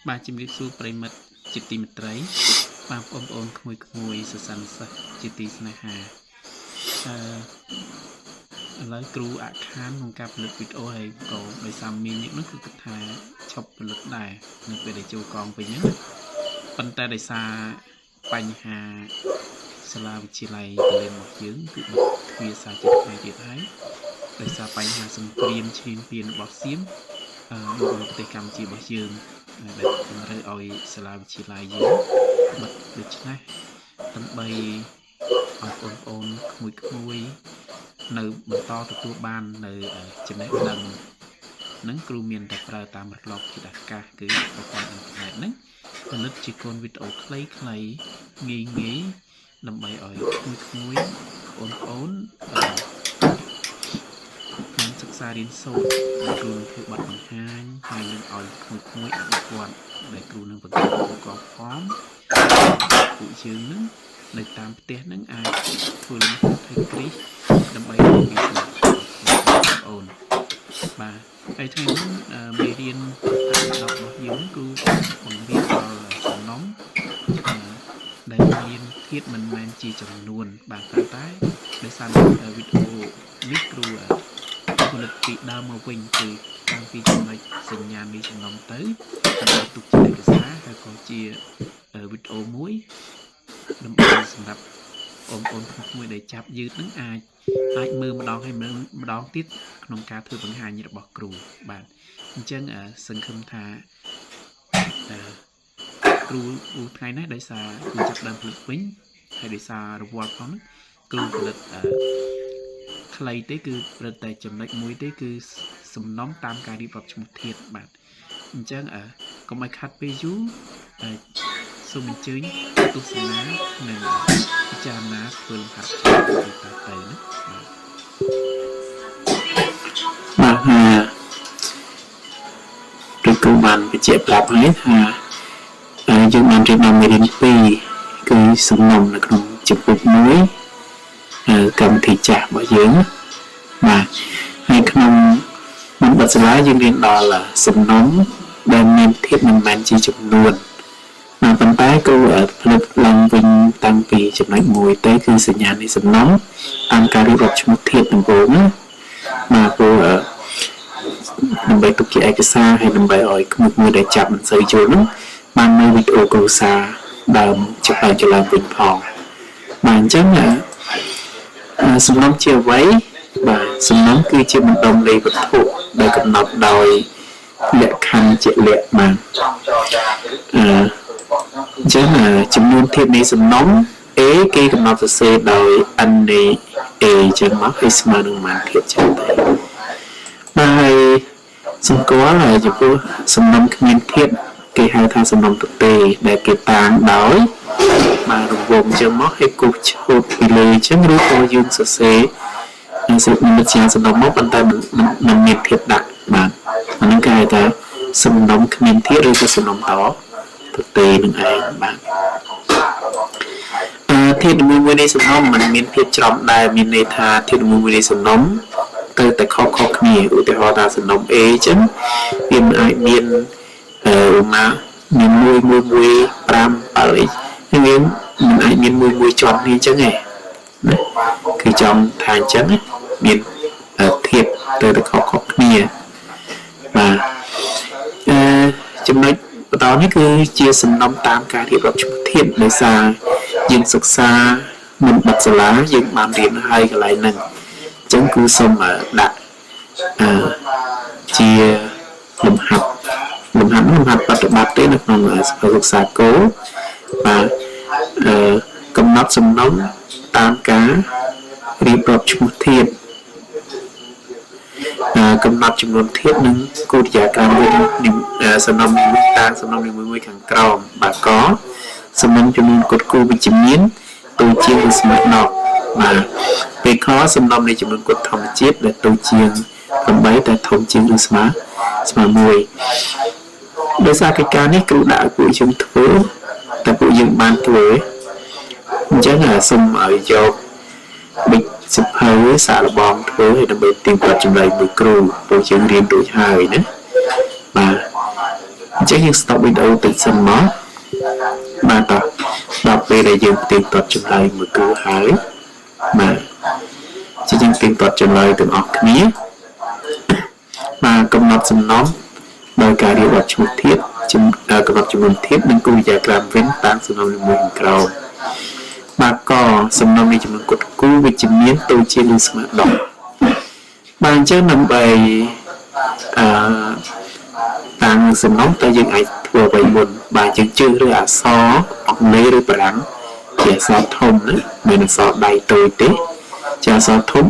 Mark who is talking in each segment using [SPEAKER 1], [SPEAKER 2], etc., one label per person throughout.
[SPEAKER 1] បាទជំរាបសួរប្រិយមិត្តជាទីមេត្រីបាទបងប្អូនក្មួយក្មួយសិស្សានុសិស្សជាទីស្នេហាអឺឥឡូវគ្រូអាខានក្នុងការផលិតវីដេអូហើយក៏ដោយសារមានញឹកនោះគឺគិតថាឈប់ផលិតដែរនៅពេលដែលចូលកងវិញហ្នឹងណាប៉ុន្តែដោយសារបញ្ហាសាលាវិទ្យាល័យកលិនរបស់យើងគឺបិទទ្វារសាជាថ្មីទៀតហើយដោយសារបញ្ហាសង្គ្រាមឈ្លានពានរបស់សៀម មកលើប្រទេសកម្ពុជារបស់យើងដែលតម្រូវឲ្យសាលាវិទ្យាល័យយើងបិទដូច្នេះដើម្បីឲ្យបងប្អូនក្មួយក្មួយនៅបន្តទទួលបាននៅចំណេះដឹងនឹងគ្រូមានតែប្រើតាមរលកធាតុអាកាសគឺប្រព័ន្ធអ៊ីនធឺណិតហ្នឹងផលិតជាកូនវីដេអូខ្លីៗងាយងាយដើម្បីឲ្យក្មួយក្មួយបងប្អូនអឺ បានសិក្សារៀនសូត្រដែលគ្រូនឹងធ្វើបទបង្ហាញហើយនឹងឲ្យក្មួយៗអនុវត្តដែលគ្រូនឹងបង្កើតឧបករណ៍ផងពួកយើងនឹងនៅតាមផ្ទះនឹងអាចធ្វើលំហាត់ឲ្យគ្រីសដើម្បីរៀនពីស្មារតីបងប្អូនបាទហើយថ្ងៃនេះមេរៀនថ្នាក់10របស់យើងគ្រូបង្រៀនដល់សំណុំដែលមានធាតុមិនមែនជាចំនួនបាទប៉ុន្តែដោយសារវីដេអូនេះគ្រូផលិតពីដើមមកវិញគឺតាំងពីចំណុចសញ្ញានៃសំណុំទៅដើម្បីទុកជាឯកសារហើយក៏ជាវីដេអូមួយដើម្បីសម្រាប់បងប្អូនក្មួយៗដែលចាប់យឺតនឹងអាចអាចមើលម្ដងហើយមើលម្ដងទៀតក្នុងការធ្វើបង្ហាញរបស់គ្រូបាទអញ្ចឹងសង្ឃឹមថាគ្រូគ្រូថ្ងៃនេះដោយសារគ្រូចាប់ដើមផលិតវិញហើយដោយសាររវល់ផងហ្នឹងគ្រូផលិតខ្លីទេគឺព្រឹត្តតែចំណុចមួយទេគឺសំណុំតាមការរៀបរាប់ឈ្មោះធាតុបាទអញ្ចឹងកុំឲ្យខាត់ពេលយូរសូមអញ្ជើញទស្សនានិងពិចារណាធ្វើលំហាត់ជាទៅទៅណាបាទ
[SPEAKER 2] បាទហាដូចគ្រូបានបញ្ជាក់ប្រាប់ហើយថាយើងបានរៀនដល់មេរៀន2គឺសំណុំនៅក្នុងជំពូក1កម្មវិធីចាស់របស់យើងបាទហើយក្នុងមុនបិទសាលាយើងរៀនដល់សំណុំដែលមានធាតុមិនមែនជាចំនួនបាទប៉ុន្តែគ្រូផលិតឡើងវិញតាំងពីចំណុច1ទៅគឺសញ្ញានៃសំណុំតាមការរៀបរាប់ឈ្មោះធាតុដំបូងណាបាទព្រោះដើម្បីទុកជាឯកសារហើយដើម្បីឲ្យក្មួយៗដែលចាប់មិនសូវយល់នោះបានមើលវីដេអូគ្រួសារដើមចាប់ឡើងចឡើងវិញផងបាទអញ្ចឹងសំណុំជាអ្វីបាទសំណុំគឺជាបណ្ដុំនៃវត្ថុដែលកំណត់ដោយលក្ខខណ្ឌជាក់លាក់បាទអឺអញ្ចឹងចំនួនធាតុនៃសំណុំ A គេកំណត់សរសេរដោយ n នៃ A អញ្ចឹងមកហើយស្មើនឹងប៉ុន្មានធាតុចឹងទៅបាទហើយសម្គាល់ហើយចំពោះសំណុំគ្មានធាតុគេហៅថាសំណុំទទេដែលគេតាងដោយបាទរង្វង់អញ្ចឹងមកហើយគូសឈូតពីលើអញ្ចឹងឬក៏យើងសរសេរសរុបនិមិត្តជាសំណុំមកប៉ុន្តែមិនមានធាតុដាក់បាទអាហ្នឹងគេហៅថាសំណុំគ្មានធាតុឬក៏សំណុំតទទេនឹងឯងបាទអឺធាតុមួយមួយនៃសំណុំมันមានភាពច្រំដែលមានន័យថាធាតុមួយមួយនៃសំណុំទៅតែខុសៗគ្នាឧទាហរណ៍ថាសំណុំ A អញ្ចឹងវាមិនអាចមានអឺមកមាន1 1 1 5 7អីវាមិនអាចមានមួយមួយជាន់គ្នាអញ្ចឹងឯងណាគឺចង់ថាអញ្ចឹងមានធាតុទៅតែខុសៗគ្នាបាទអឺចំណុចបន្តនេះគឺជាសំណុំតាមការរៀបរាប់ឈ្មោះធាតុដោយសារយើងសិក្សាមិនបិទសាលាយើងបានរៀនហើយកន្លែងហ្នឹងអញ្ចឹងគូសូមដាក់អឺជាលំហាត់លំហាត់លំហាត់ប្រតិបត្តិទេនៅក្នុងសភៅសិក្សាគោលបាទអឺកំណត់សំណុំតាមការរៀបរាប់ឈ្មោះធាតុកំណត់ចំនួនធាតុនិងគូទយាក្រាមមួយសំណុំតាងសំណុំនីមួយៗខាងក្រោមបាទកសំណុំចំនួនគត់គូវិជ្ជមានតូចជាងឬស្មើ10បាទពេលខសំណុំនៃចំនួនគត់ធម្មជាតិដែលតូចជាង8តែធំជាងឬស្មើស្មើ1ដោយសារកិច្ចការនេះគ្រូដាក់ឲ្យពួកយើងធ្វើតែពួកយើងបានធ្វើអញ្ចឹងសូមឲ្យយកប៊ិចសភៅសាកល្បងធ្វើឲ្យដើម្បីទៀងទាត់ចម្លើយមួយគ្រូពួកយើងរៀនរួចហើយណាបាទ អញ្ចឹងយើង stop វីដេអូតិចសិនមកបាទតោះដល់ពេលដែលយើងផ្ទៀងផ្ទាត់ចម្លើយមួយគូហើយបាទជាយើងផ្ទៀងផ្ទាត់ចម្លើយទាំងអស់គ្នាបាទកំណត់សំណុំដោយការរៀបរាប់ឈ្មោះធាតុកំណត់ចំនួនធាតុនិងគូយ៉ាក្រាមវិញតាមសំណុំនីមួយខាងក្រោមបាទកសំណុំនៃចំនួនគត់គូវិជ្ជមានតូចជាងឬស្មើ10បាទអញ្ចឹងដើម្បីអឺតាំងសំណុំតើយើងអាចធ្វើអ្វីមុនបាទយើងជឿឬអក្សរអង់គ្លេសឬបារាំងជាអក្សរធំណាមិនអក្សរដៃតូចទេជាអក្សរធំ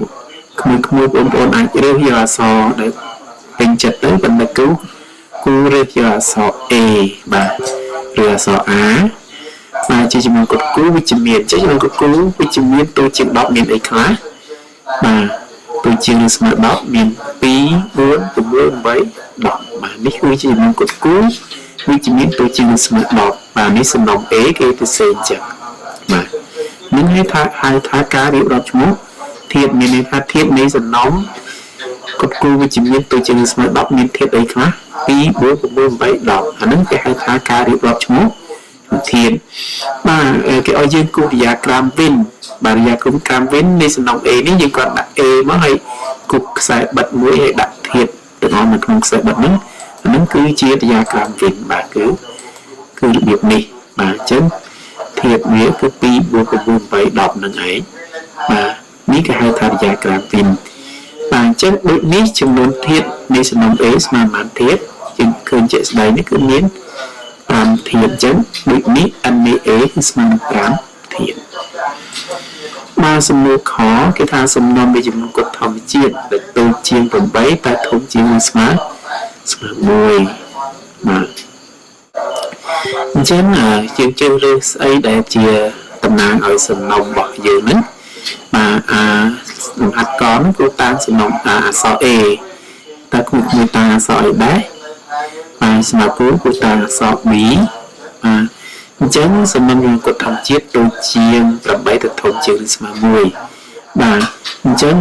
[SPEAKER 2] ក្មួយៗបងប្អូនអាចរើសយកអក្សរដែលពេញចិត្តទៅប៉ុន្តែគូគូរើសយកអក្សរ A បាទឬអក្សរ A បាទជាចំនួនគត់គូវិជ្ជមានជាចំនួនគត់គូវិជ្ជមានតូចជាង10មានអីខ្លះបាទតូចជាងឬស្មើ10មាន2 4 6 8 10បាទនេះគឺជាចំនួនគត់គូវិជ្ជមានតូចជាងឬស្មើ10បាទនេះសំណុំ A គេទៅសេអញ្ចឹងបាទនឹងហៅថាហៅថាការរៀបរាប់ឈ្មោះធាតុមានន័យថាធាតុនៃសំណុំគត់គូវិជ្ជមានតូចជាងឬស្មើ10មានធាតុអីខ្លះ2 4 6 8 10អាហ្នឹងគេហៅថាការរៀបរាប់ឈ្មោះធាតុបាទគេឲ្យយើងគូសយ៉ាក្រាមវិញបាទយ៉ាក្រាមវិញនៃសំណុំ A នេះយើងគាត់ដាក់ A មកហើយគូសខ្សែបិទមួយហើយដាក់ធាតុទាំងអស់នៅក្នុងខ្សែបិទហ្នឹងអាហ្នឹងគឺជាយ៉ាក្រាមវិញបាទគឺរបៀបនេះបាទអញ្ចឹងធាតុវាគឺ2 4 6 8 10នឹងឯងបាទនេះគេហៅថាយ៉ាក្រាមវិញបាទអញ្ចឹងដូចនេះចំនួនធាតុនៃសំណុំ A ស្មើប៉ុន្មានធាតុយើងឃើញជាក់ស្ដែងនេះគឺមាន5ធាតុអញ្ចឹងដូចនេះ N នៃ A គឺស្មើនឹង5ធាតុបាទសំណួរខគេថាសំណុំនៃចំនួនគត់ធម្មជាតិដែលតូចជាង8តែធំជាងឬស្មើ1បាទអញ្ចឹងយើងជ្រើសរើសស្អីដែលជាតំណាងឲ្យសំណុំរបស់យើងហ្នឹងបាទអាលំហាត់កហ្នឹងគឺតាមសំណុំអក្សរ A តើគ្រូតាមអក្សរអីដែរបាទសម្រាប់គ្រូគឺតាមអក្សរ B បាទអញ្ចឹងសំណុំចំនួនគត់ធម្មជាតិតូចជាង8ទៅធំជាងឬស្មើ1បាទអញ្ចឹង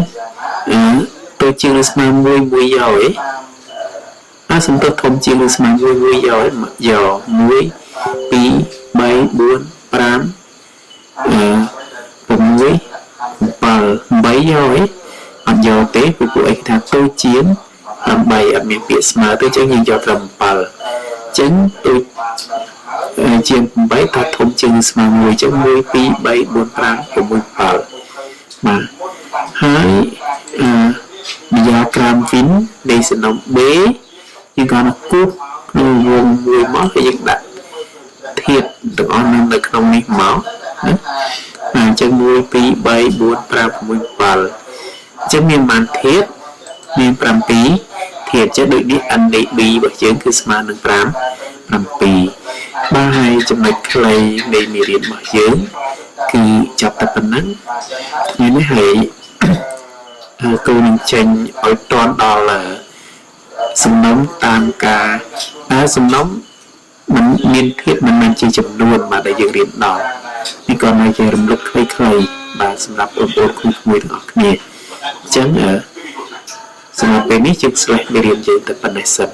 [SPEAKER 2] តូចជាងឬស្មើ1 1យកឯអាសំទោសធំជាងឬស្មើ1 1យកយក1 2 3 4 5 6 7 8យកឯអត់យកទេពីពួកអីគេថាតូចជាង8អត់មានពាក្យស្មើទេអញ្ចឹងយើងយកត្រឹម7អញ្ចឹងតូចជាង8ថាធំជាងស្មើ1អញ្ចឹង1 2 3 4 5 6 7បាទហើយអឺយ៉ាក្រាមវិញនៃសំណុំ B យើងគ្រាន់តែគូសក្នុងវងមួយមកហើយយើងដាក់ធាតុទាំងអស់នឹងនៅក្នុងនេះមកណាបាទអញ្ចឹង1 2 3 4 5 6 7អញ្ចឹងមានប៉ុន្មានធាតុមាន7ធាតុចឹងដូចនេះ N នៃ B របស់យើងគឺស្មើនឹង5 7បាទហើយចំណុចខ្លីនៃមេរៀនរបស់យើងគឺចាប់តែប៉ុណ្ណឹងថ្ងៃនេះហើយគូនឹងចេញឲ្យតន់ដល់សំណុំតាមការសំណុំมันមានធាតុមិនមែនជាចំនួនបាទដែលយើងរៀនដល់នេះក៏នៅជារំលឹកខ្លីៗបាទសម្រាប់បងប្អូនក្មួយៗទាំងអស់គ្នាអញ្ចឹងសម្រាប់ពេលនេះយើងស្លេះមេរៀនយើងតែប៉ុណ្ណេះសិន